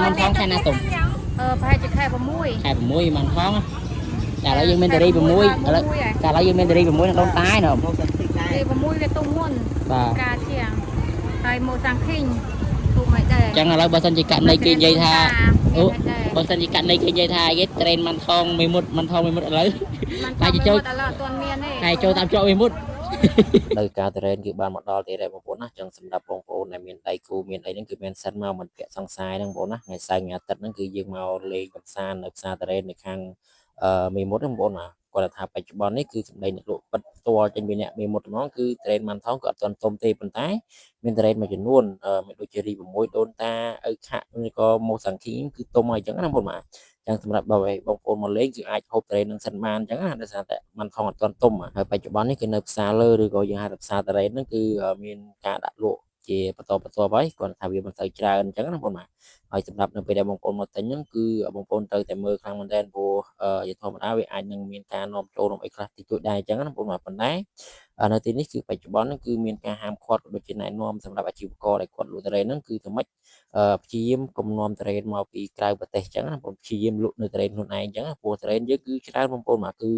ម៉ាន់ថងខែណាទុំ អឺប្រហែលជាខែ6 ខែ6ម៉ាន់ថងតែឥឡូវយើងមានតារី6ឥឡូវតែឥឡូវយើងមានតារី6នឹងដូនតាឯណូ រី6វាទុំមុន បាទ ការជាងហើយមកសាំងឃីងទុំឲ្យដែរ អញ្ចឹងឥឡូវបើសិនជាករណីគេនិយាយថាអូបើសិនជាករណីគេនិយាយថាគេត្រេនម៉ាន់ថងមេមុតម៉ាន់ថងមេមុតឥឡូវ តែចូលឥឡូវអត់ទាន់មានទេ តែចូលតាមជាប់មេមុត នៅការតរ៉េនគឺបានមកដល់ទៀតហើយបងប្អូនណាចឹងសម្រាប់បងប្អូនដែលមានដៃគូមានអីហ្នឹងគឺមានសិនមកមិនពាក់សង្សារហ្នឹងបងប្អូនណាថ្ងៃសៅរ៍ថ្ងៃអាទិត្យហ្នឹងគឺយើងមកលេងកម្សាន្តនៅផ្សារតរ៉េននៅខាងអឺមេមត់ហ្នឹងបងប្អូនណាគាត់ថាបច្ចុប្បន្ននេះគឺសម្ដីអ្នកលក់ពិតផ្ទាល់ចេញពីអ្នកមេមត់ហ្មងគឺតរ៉េនម៉ាន់ថងក៏អត់ទាន់ទុំទេប៉ុន្តែមានតរ៉េនមួយចំនួនមានដូចជារី6ដូនតាឪខាក់ឬក៏ម៉ូសាំងឃីងគឺទុំហើយអញ្ចឹងណាបងប្អូនណាចឹងសម្រាប់បងប្អូនមកលេងគឺអាចហូបតរ៉េននឹងសិនបានអញ្ចឹងណាដោយសារតែម៉ាន់ថងអត់ទាន់ទុំហើយបច្ចុប្បន្ននេះគឺនៅផ្សារលើឬក៏យើងហៅថាផ្សារតរ៉េនហ្នឹងគឺមានការដាក់លក់ជាបន្តបន្ទាប់ហើយគាត់ថាវាមិនសូវច្រើនអញ្ចឹងណាបងប្អូនបាទហើយសម្រាប់នៅពេលដែលបងប្អូនមកទិញហ្នឹងគឺបងប្អូនត្រូវតែមើលខ្លាំងមែនទែនព្រោះជាធម្មតាវាអាចនឹងមានការនាំចូលនំអីខ្លះតិចតួចដែរអញ្ចឹងណាបងប្អូនបាទប៉ុន្តែនៅទីនេះគឺបច្ចុប្បន្នហ្នឹងគឺមានការហាមឃាត់ក៏ដូចជាណែនាំសម្រាប់អាជីវករដែលគាត់លក់តរ៉េនហ្នឹងគឺធ្វើម៉េច ព្យាយាមកុំនាំទុរេនមកពីក្រៅប្រទេសអញ្ចឹងណាបងព្យាយាមលក់នៅទុរេនខ្លួនឯងអញ្ចឹងណាព្រោះទុរេនយើងគឺច្រើនបងប្អូនបាទគឺ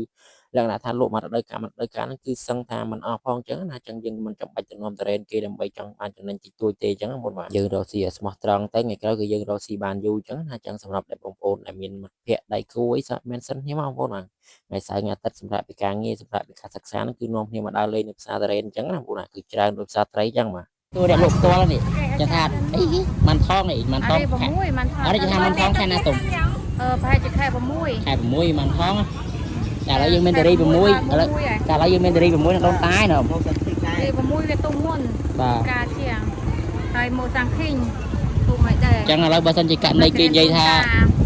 លក្ខណៈថាលក់មករដូវកាលមួយរដូវកាលហ្នឹងគឺសឹងថាមិនអស់ផងអញ្ចឹងណាអញ្ចឹងយើងមិនចាំបាច់ទៅនាំទុរេនគេដើម្បីចង់បានចំណេញតិចតួចទេអញ្ចឹងណាបងប្អូនបាទយើងរកស៊ីឲ្យស្មោះត្រង់ទៅថ្ងៃក្រោយគឺយើងរកស៊ីបានយូរអញ្ចឹងណាអញ្ចឹងសម្រាប់តែបងប្អូនដែលមានមិត្តភ័ក្តិដៃគូអីសមានសិនខ្ញុំបងប្អូនបាទថ្ងៃសៅរ៍ថ្ងៃអាទិត្យសម្រាប់ពីការងារសម្រាប់ពីការសិក្សាហ្នឹងគឺនាំគ្នាមកដើរលេងនៅផ្សារទុរេនអញ្ចឹងណាបងប្អូនណាគឺច្រើនដូចផ្សារត្រីអញ្ចឹងបាទ តួអ្នកលក់ផ្ទាល់នេះចាំថាអីម៉ាន់ថងនេះម៉ាន់ថង រី6ម៉ាន់ថង អត់ទេថាម៉ាន់ថងខែណាទុំ អឺប្រហែលជាខែ6 ខែ6ម៉ាន់ថងតែឥឡូវយើងមានតារី6ឥឡូវតែឥឡូវយើងមានតារី6នឹងដូនតាឯណូ រី6វាទុំមុន បាទ ការជាងហើយមកសាំងឃីងទុំឲ្យដែរ អញ្ចឹងឥឡូវបើសិនជាករណីគេនិយាយថា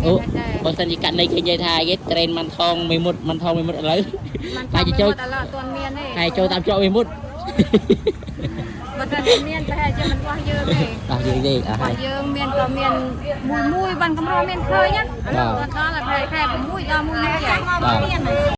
អូបើសិនជាករណីគេនិយាយថាគេត្រេនម៉ាន់ថងមេមុតម៉ាន់ថងមេមុតឥឡូវ តែចូលឥឡូវអត់ទាន់មានទេ តែចូលតាមជាប់មេមុត បើសិនជាមានប្រហែលជាមិនបោះយើងទេ អស់យើងទេអស់ បោះ ហើយ យើងមានក៏មានមួយមួយបានកម្រមានឃើញណាដល់ដល់តែខែ6ដល់មួយនេះហើយ បាទ